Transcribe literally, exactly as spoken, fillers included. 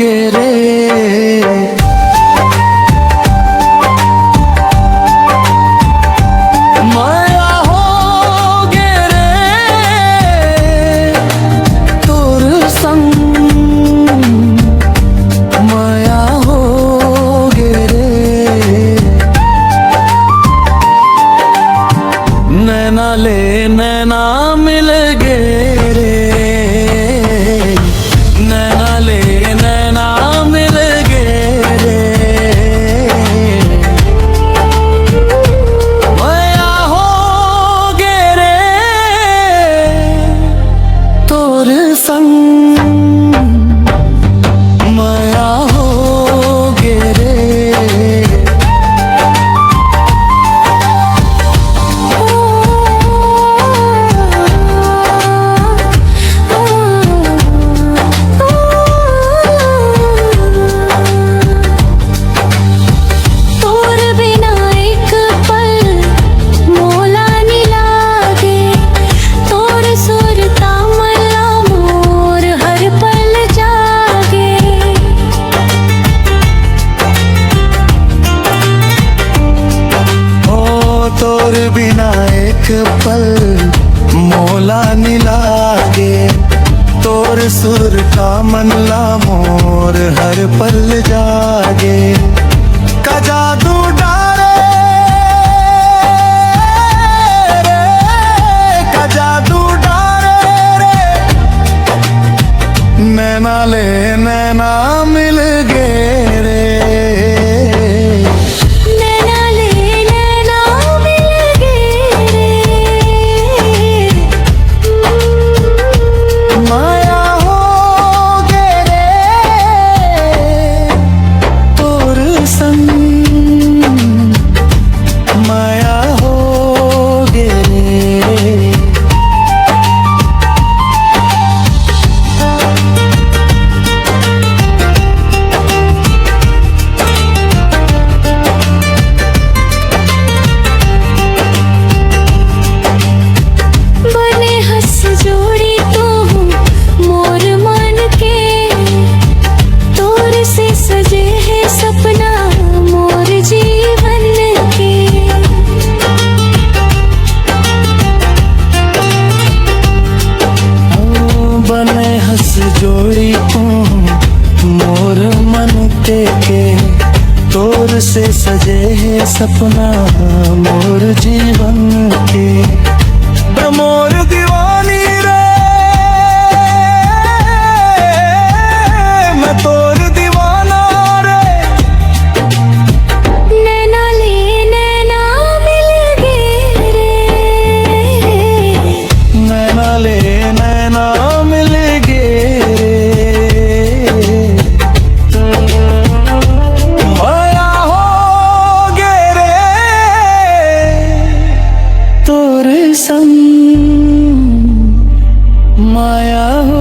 गे रे, मया हो गे रे, तोर संग मया हो गे रे। नैना ले नैना मिल गे रे, नैना ले नैना मिल गे रे। मया हो गे रे, तोर संग मया हो गे रे। तोर बिना एक पल मोला नी लागे, तोर सुरता मन ला मोर हर पल जागे। ओ तोर बिना एक पल मोला नी लागे, तोर सुरता मन ला मोर हर पल जागे। का जादू डारे रे, का जादू डारे रे, नैना ले नैना मिल गे रे। नैना ले नैना मिल गे रे। मया हो गे रे, तोर संग मया हो गे रे। बने हस जोड़ी तू मोर मन के, तोर से सजे हे सपना मोर जीवन के। ओ बने हस जोड़ी तू मोर मन के, के तोर से सजे हे सपना मोर जीवन के। बे मोर दीवानी रे, मैं तोर दीवाना रे। नैना ले नैना मिल गे रे। नैना ले नैना मिल गे रे। मया हो गे रे, तोर संग मया हो